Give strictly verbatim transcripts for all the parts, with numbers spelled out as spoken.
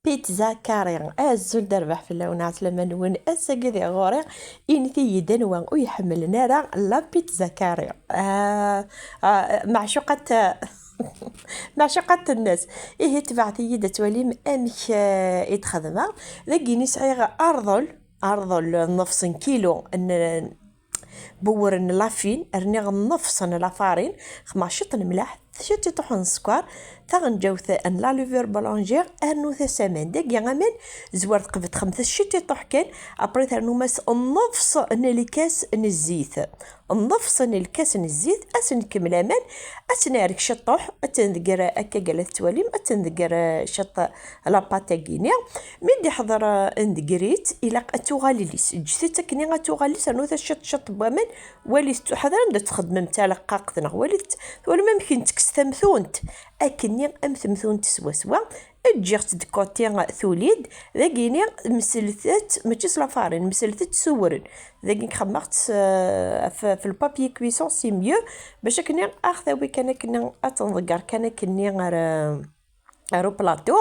Pizza Carré. Azul d rrbeḥ fell-awen, ɛeslama-nwen. Ass-agi di ɣur-i, init-iyi-d anwa ur iḥemmlen ara la pizza carré. Ah, ah, meɛcuqat, meɛcuqat-nnes. Ihi tebɛet-iyi-d ad twalim amek, eh, i d-xedmeɣ. Dagi-ni sɛiɣ arḍel, arḍel nnefṣ n kilu n, bewwer n lafin, rniɣ nnefṣ n lafarin, xedmeɣ ciṭ n mlaḥ, ciṭiṭuḥ n sskeṛ, taɣenǧawt n la levure boulangère, rnu tasaman. Dagi aman, zwar tqebtxem-t ciṭiṭuḥ kan, après ternum-as nnefṣ n lkas n zzit. Nnefṣ n lkas n zzit, ad s-nkemmel aman, ad s-nerk ciṭuḥ, ad tt-ndegger akka gala tettwalim, ad tt-ndegger ciṭ la pâte-agi-ni. Mi d-iḥḍer, eh, ndegger-itt, ilaq ad tuɣal llis. Ǧǧet-tt akkenni ad tuɣal llis, rnu-as ciṭ ciṭ n waman, walit, ḥadrem ad txedmem taleqqaqt neɣ walit, twalam amek nettekkes tamtunt. Akkenni am temtunt swaswa, ǧǧiɣ-tt de côté tuli-d, dagini meslet-tt, mačči s lafarin, meslet-tt s uwren. Dagi xedmeɣ-tt, eh, f, f le papier cuisson, c'est mieux, bac akkenni ad ɣ-tawi kan akkenni ad tt-nḍegger kan akkenni ar, eh, ar uplaṭu.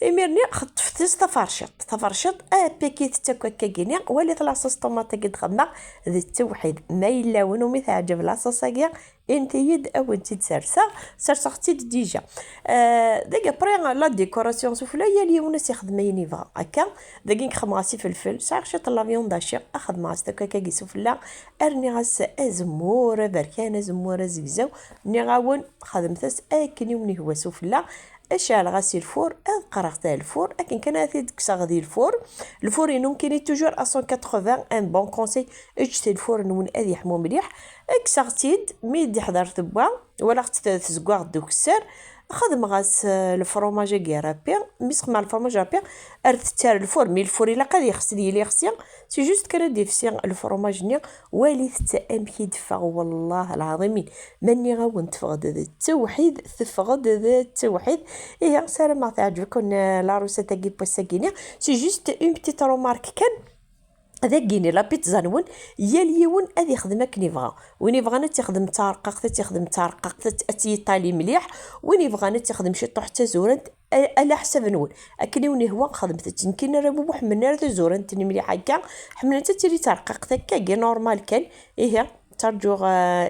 Imir-nni xeṭṭfet-as taferciṭ. Taferciṭ, apakit-tt akk akka-gini. Walit la sauce tomate-agi d-xedmeɣ d ttewḥid. Ma yella-wen umi teɛǧeb la sauce-agi, init-iyi-d, ad wen-tt-id-serseɣ. Serseɣ-tt-id déjà. Euh, dagi après la décoration sufella, yal yiwen ad s-ixdem ayen yebɣa. Akka, dagi xedmeɣ-as ifelfel. Sɛiɣ ciṭ n la viande hachée, xedmeɣ-as-t akk akka-gi sufella. Rniɣ-as azemmur aberkan, azemmur azegzaw. Nniɣ-awen, xedmet-as akken i wen-ihwa sufella. Ceɛleɣ-as i lfur, ad qqreɣ-t ar lfur, akken kan ad t-id-kkseɣ di lfur. Lfur-inu nekkini toujours à cent quatre-vingts, un bon conseil, ǧǧet lfur-nwen ad yeḥmu mliḥ. Kkseɣ-t-id, mi d-iḥḍer tewwa, walaɣ-tt tezggaɣ-d ukessar, xedmeɣ-as, euh, lefromaj-agi râpé, mi sxedmeɣ lefromaj râpé, ar tettar lfur, mi lfur ilaq ad yexsi, ad yili yexsi, c'est juste kan ad d-ifsi lefromaj-nni, walit-tt amek i d-teffeɣ, wallah lɛaḍimin. Ma nniɣ-awen teffeɣ-d d ttewḥid, teffeɣ-d d ttewḥid. Ihi, ssarameɣ teɛǧeb-iken, euh, la recette-agi n wass-agi-ni. C'est juste une petite remarque kan. Dagini, la pizza-nwen, yal yiwen ad ixdem akken yebɣa. Win yebɣan ad t-ixdem d tareqqaqt, ad t-ixdem d tareqqaqt, ad t-, ad tt-yeṭali mliḥ. Win yebɣan ad t-ixdem ciṭuḥ d tazurant, a-, ala ḥsab-nwen. Akken i wen-ihwa, xedmet-tt. Nekkini arraw-iw ur ḥemmlen ara tazurant-nni mliḥ akka. Ḥemmlen-tt ad tili d tareqqaqt akka, normal kan. Ihi, ttarǧuɣ, euh,